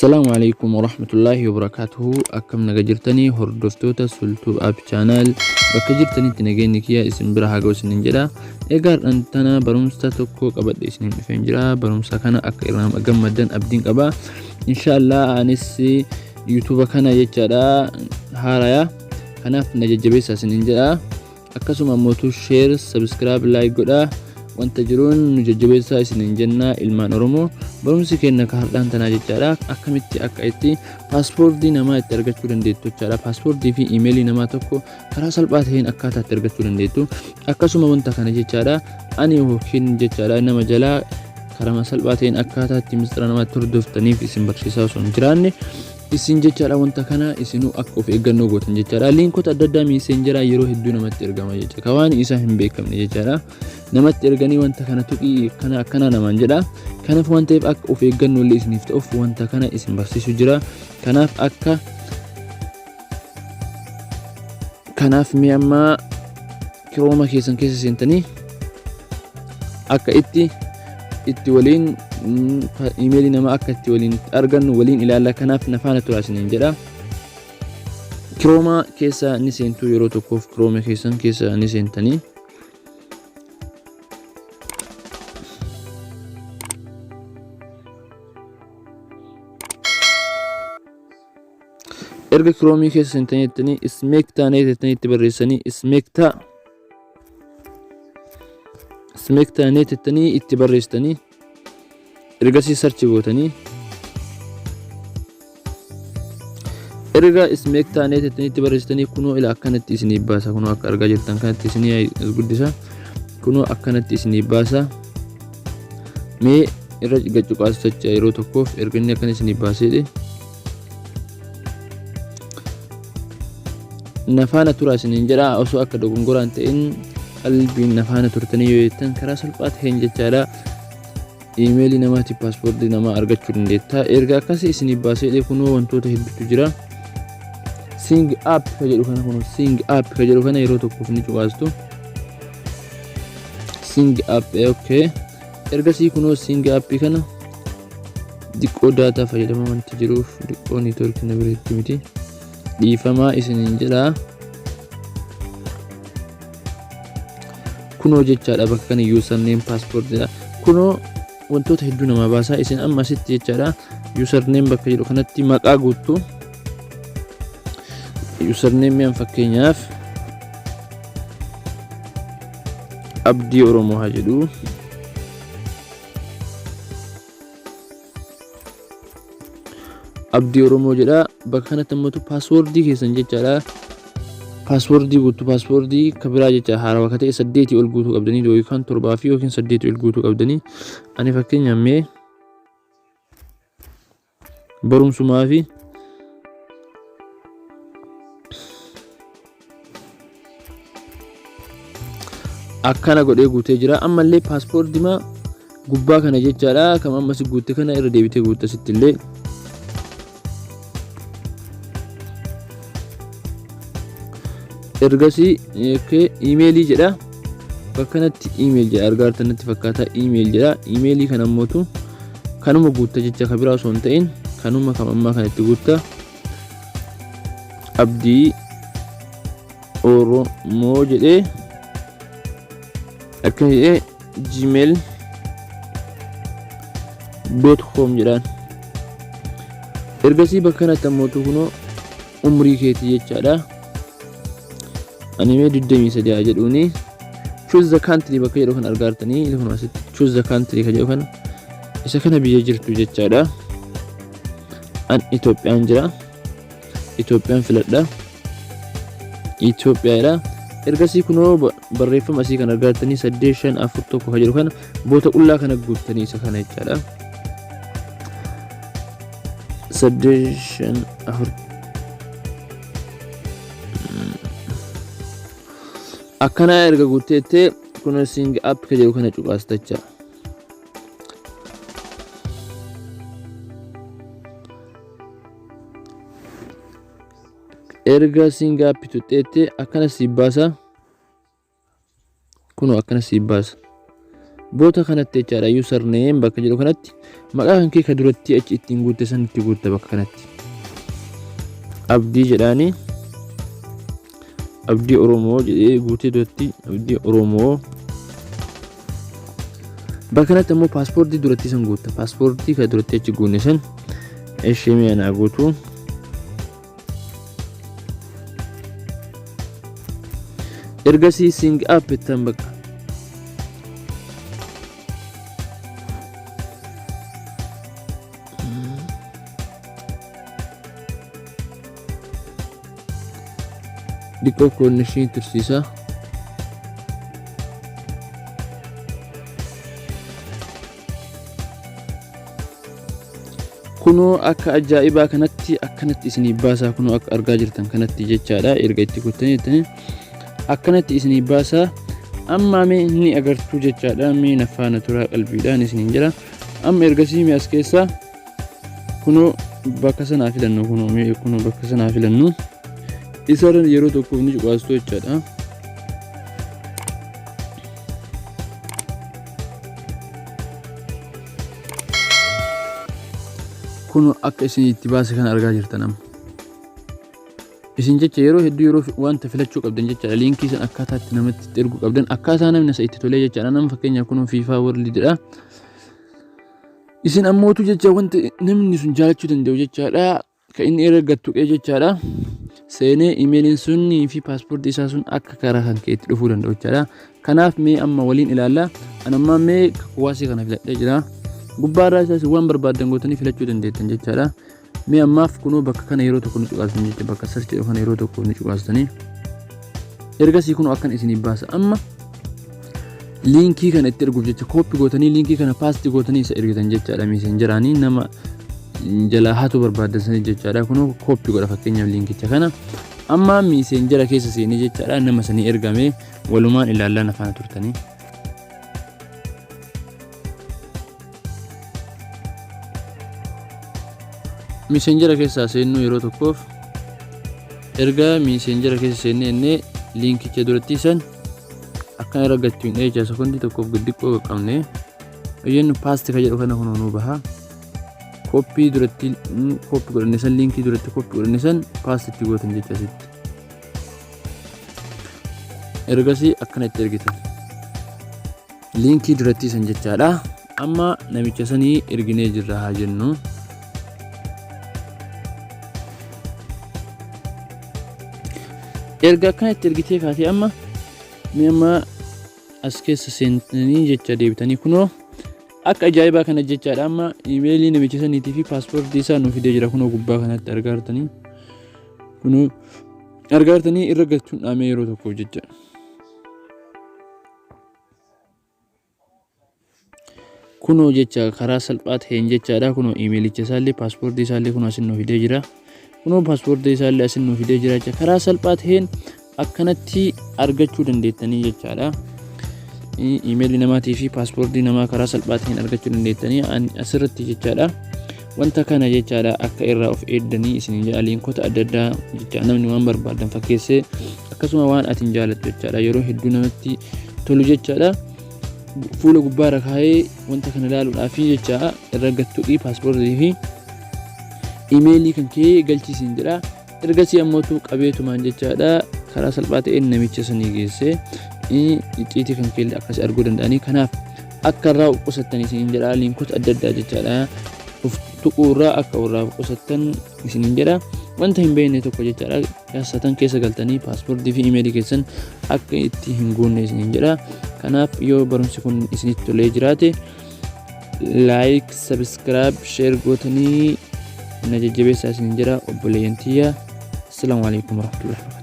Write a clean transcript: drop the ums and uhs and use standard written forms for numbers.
Assalaamu alaikum warahmatullaahi wabarakaatuhu. Akkam naga jirtanii hordoftoota Sultuu App Channel, bakka jirtanitti nageenyi kiyya isin bira haa ga'u isinin jedha. Egaa har'aan tana barumsa tokko qabadhe isinin dhufeen jira. Barumsa kana akka irraa gammaddan abdiin qaba. Inshaallah anis YouTube kana jechaadha haaraya. Kanaaf na jajjabeessa isinin jedha. Akkasuma mootu share, subscribe, like godhaa. Wanta jiruun nu jajjabeessaa isiniin jenna ilmaan Oromoo. Barumsi keenya ka hardhaan tanaa jechaadha. Akkamitti akka itti paaspoortii namaa itti argachuu dandeettu jechaadha. Paaspoortii fi iimeelii namaa tokko karaa salphaa ta'een akkaataa itti argachuu dandeettu. Akkasuma wanta kana jechaadha. Ani yookiin jechaadha nama jalaa karaa salphaa ta'een akkaataa itti mistira namaatti hordoftaniif isin barsiisaa osoo hin jiraanne, isin jechaadha wanta kana isinuu akka of eeggannoo gootan jechaadha. Liinkota adda addaa miiseenjeraa yeroo hedduu namatti ergama jecha. Ka waan isaa hin beekamne jechaadha. Namatti erganii wanta kana tuqii kana akkana namaan jedha. Kanaaf waan ta'eef akka of eeggannoo illee isiniif ta'uuf wanta kana isin barsiisu jira. Kanaaf akka kanaaf mee amma kirooma keessan keessa seentanii akka itti waliin imeelii namaa akka itti waliin argannu waliin ilaalla. Kanaaf na faana turaa isiniin jedha. Kirooma keessa ni seentuu, yeroo tokkoof kirooma keessan keessa ni seentanii. Erga kiroomii keessa seentanii jettanii ismeektaa nee jettanii itti barreessanii ismeektaa nee jettanii itti barreessitanii, ergasii sarchi gootanii, erga ismeektaa nee jettanii itti barreessitanii, kunoo ila akkanatti isinii baasa. Kunoo akka argaa jirtan kanatti isinii as guddisa. Kunoo akkanatti isinii baasa. Mee irra gaccuqaasu yeroo tokkoof. Erga inni akkana isinii baaseedhe, nafaana tura isiniin jedha. Osoo akka dogongoraan ta'in qalbiin nafaana turtanii yoo jettan, karaa salphaa ta'een jechaadha iimeelii namaatiif paaspoortii namaa argachuu dandeetta. Erga akkasii isinii baaseedhe, kunoo wantoota hedduutu jira. Sign up ka jedhu kana, kunoo sign up ka jedhu kana yeroo tokkoof ni cuqaastu. Sign up, okay. Ergasii kunoo sign up kana diqqoo daataa fayyadama wanti jiruuf diqqoo niitoorkii na biratti miti, dhiifamaa isiniin jedha. Kunoo jechaadha bakka kana username, paaspoortiidha. Kunoo wantoota hedduu namaa baasaa. Isin amma asitti jechaadha username bakka jedhu kanatti maqaa guuttu. Username mi'an fakkeenyaaf Abdii Oromoo haa jedhu. Abdii Oromoo jedha. Bakka kanatti ammoo paaswoordii keessan jechaadha. Paaswoordii guutuu, paaswoordii ka biraa jecha haarawaa ka ta'e saddeetii ol guutuu qabdanii, yookaan torbaa fi yookiin saddeetii ol guutuu qabdanii. Ani fakkeenyaaf mee barumsumaa fi akkana godhee guutee jira. Ammallee paaspoortii gubbaa kana jechaadha kam ammas guutte kana irra deebitee guutta sitti illee. Ergasii iimeelii jedha. Bakka kanatti iimeel jedha, argaa jirtan natti fakkaata. Iimeel jedha. Iimeelii kana ammootu kanuma guutta jecha, ka biraa osoo hin ta'in kanuma kam ammaa kana itti guutta. Abdii Oromoo jedhee akkana jedhee gmail.com jedhaan. Ergasii bakka kanatti ammootu kunoo umrii keetii jechaadha. Ani mee 23 haa jedhuuni. Choose the country bakka jedhu kan argaa jirtanii, kun asitti choose the country kan jedhu kana, isa kana biyya jirtu jechaadha. An Itoophiyaan jira. Itoophiyaan filadha. Itoophiyaadha. Ergasii kunoo barreeffama asii kan argaa jirtanii 8541 kan jedhu kana boota qullaa kana guuttanii isa kana jechaadha. 8 5 4 akkana erga guutteettee, kunoo sign up ka jedhu kana cuqaasta. Erga sign up tuxxeettee akkana siif baasa. Kunoo akkana siif baasa. Boota kanatti jechaadha, username bakka jedhu kanatti maqaa kan kee ka duratti achi ittiin guutte san itti guutta. Bakka kanatti Abdii jedhaani, Abdii Oromoo jedhee guutee duratti Abdii Oromoo. Bakka kanatti ammoo passwordii duratti san guutta, passwordii ka duratti achi guunne san. Ishee mi'a naa guutu. Ergasii sign up jettan bakka. Dhiqoo connection tursiisa. Kunoo akka ajaa'ibaa kanatti akkanatti isinii baasaa. Kunoo akka argaa jirtan kanatti jechaadha. Erga itti kuttanii jettanii akkanatti isinii baasaa. Amma mee ni agartuu jechaadha. Mee na faana turaa, qalbiidhaan isiniin jira. Amma ergasii mee as keessaa kunoo bakka sanaa filannu. Kunoo mee kunoo bakka sanaa filannu. Isarra yeroo tokkoof ni cuqaastu jechaadha. Kun akka isin itti baase kana argaa jirtan. Amma isin jecha yeroo hedduu yeroo wanta filachuu qabdan jechaadha, liinkii san akkaataa itti namatti itti erguu qabdan, akkaataa namni isa itti tolee jechaadha. Nama fakkeenyaaf kun FIFA World jedha. Isin ammootu jecha wanta namni sun jaalachuu danda'u jechaadha, kan inni irra gad tuqee jechaadha seenee imeeliin sunnii fi passwordii isaa sun akka karaa kan keetti dhufuu danda'u jechaadha. Kanaaf mee amma waliin ilaalla. An ammaa mee kuwaasii kana filadhee jira. Gubbaarraa isaas waan barbaaddan gootanii filachuu dandeettan jechaadha. Mee ammaaf kunoo bakka kana yeroo tokko ni cuqaastan jecha, bakka search jedhu kana yeroo tokko ni cuqaastanii. Ergasii kunoo akkan isinii baasa. Amma liinkii kana itti erguuf jecha copy gootanii liinkii kana paste gootanii isa ergitan jechaadha, Messengeraanii nama jalaa hatu barbaaddan sanii jechaadha. Kunoo copy godha. Fakkeenyaaf liinkicha kana amma Messengera keessa seenee jechaadha nama sanii ergame walumaan ilaallaa, na faana turtanii. Messengera keessaa seennuu yeroo tokkoof. Erga Messengera keessa seennee innee liinkicha duratti san akkana irra gattu hin dheecha, sekondii tokkoof giddiqqoo qaqqabne jennu, paste ka jedhu kana kunoo nuu baha. Copy duratti copy godhanne san, liinkii duratti copy godhanne san paste itti gootan jecha asitti. Ergasii akkana itti ergitan liinkii duratti san jechaadha. Amma namicha sanii erginee jirra haa jennu. Erga akkana itti ergitee kaatee, amma mee amma as keessa seentanii jecha deebitanii kunoo akka ajaa'ibaa kana jechaadha. Amma imeelii namicha saniitii fi passwordii isaa nuuf fidee jira. Kunoo gubbaa kanatti argaa jirtanii, kunoo argaa jirtanii, irra galchuun dhaamee yeroo tokkoof jecha. Kunoo jecha karaa salphaa ta'een jechaadha. Kunoo imeelicha isaallee passwordii isaallee kunoo asin nuuf fidee jira. Kunoo passwordii isaallee asin nuuf fidee jira jecha. Karaa salphaa ta'een akkanatti argachuu dandeettanii jechaadha. Imeelii namaatii fi passwordii namaa karaa salphaa ta'een argachuu dandeettanii asirratti jechaadha. Wanta kana jechaadha akka irraa of eeddanii isin jedha. Liinkota adda addaa jecha namni waan barbaadan fakkeessee, akkasuma waan ati hin jaalattu jechaadha, yeroo hedduu namatti tolu jechaadha. Fuula gubbaarra kaa'ee wanta kana ilaaluudhaaf jecha irra gattuqii passwordii fi imeelii kan kee galchiisin jedha. Ergasii ammootu qabeetumaan jechaadha karaa salphaa ta'een namicha sanii geessee icciitii kan kee akkas arguu danda'anii. Kanaaf akka irraa of qusattan isiniin jedha. Liinkota adda addaa jechaadha of tuquurraa akka irraa of qusattan isiniin jedha. Wanta hin beekne tokko jechaadha yaasatan keessa galtanii passwordii fi imeelii keessan akka itti hin guunne isiniin jedha. Kanaaf yoo barumsi kun isinitti tolee jiraate, like, subscribe, share gootanii na jajjabeessaa isiniin jedha, obboleeyyan tiyya. Assalaamu alaikum warahmatullahi.